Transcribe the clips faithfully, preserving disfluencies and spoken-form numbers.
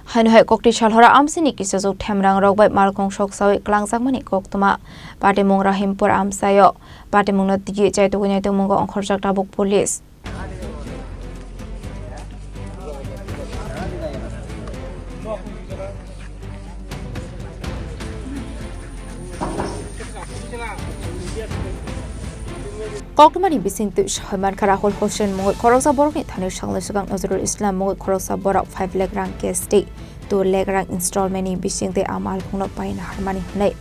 Haino hai kokti salhora amchaini kisajwk themrangrok bai malkhung soksawi kwlangjakmani koktwma. Patimung Rahimpur amchaio. Patimungno tigi chaitugwi naitugmungo ongkhorjak tabuk police. Koktwmani bisingtwi saimankha Rahul Hussain mungwi khoroksa borokni thani salni swkang Nazrul Islam mungwi khoroksa borok five lakh rang cash tei two lakh rang installment ni bisingtwi a malkhungno paina harmani hwnwi.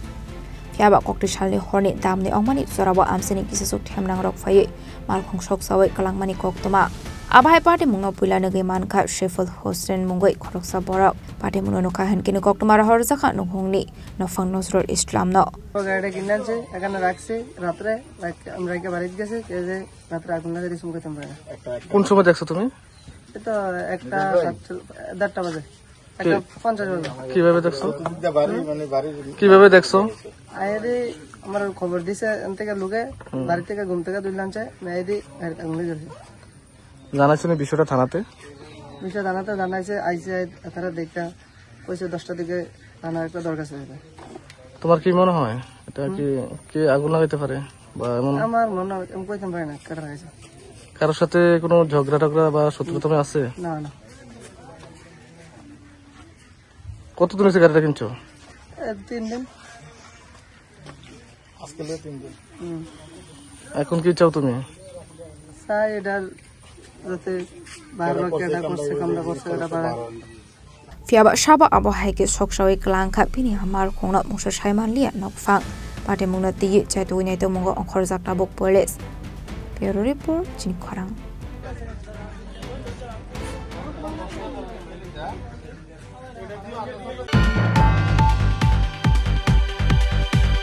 Phiyaba kokti salni horni damni ongmani jorao amchaini kisajwk themrangrok phaiwi malkhung soksawi kwlangmani koktwma. Abo hai patimungno puila nugwi mankha Saiful Hussain mungwi khoroksa borok. Patimungno nukha hinkhe koktwma rohorjakha nukhungni nophang Nazrul Islamno. গাড়িটা কিনে আনছি, এখানে রাখছি রাত্রে, রাখ-, আমরা একে বাড়িতে গেছি, এই যে রাত্রে আগুন লাগাই দিয়েছি মুখে তোমরা। কোন সময় দেখছো তুমি? এই তো একটা সাতচল্লিশ, দেড়টা বাজে। একটা কি-, পঞ্চাশ বাজে। কিভাবে দেখছো? বাড়ি, মানে বাড়ির কিভাবে দেখছো? আইডি আমার খবর দিছে, এন থেকে লোকে, হুম। বাড়ি থেকে ঘুম থেকে তুললাম চাই, আইডি গাড়িতে আগুন লেগে গেছে। জানাইছো নি বিষয়টা থানাতে? বিষয় থানাতে জানাইছে, আইছে, তারা দেখতে কইছে দশটার দিকে থানার একটা দরখাস্ত দেবে। তোমার কি মনে হয় এটা হুম। কি, কে আগুন লাগাইতে পারে বা এমন? আমার মনে হয়, আমি কইতাম পারি না, কারা লাগাইছে। কারোর সাথে কোনো ঝগড়া টগড়া বা শত্রুতা আছে? না, না। কতদিন হয়েছে গাড়িটা কিনছো? এ, তিন দিন। আজকে হলো তিন দিন। হুম। এখন কি চাও তুমি? চাই এটা যাতে বারো কেটা করছে, কামটা করছে, এটা বারো। Phiyaba sabo abo hai khe soksawi kwlangkha bini malkhungno mungsa saimanliya nokphang. Patimungno tigi chaitugwi naitugmungo ongkhorjak tabuk police. Bureau report, chini khorang.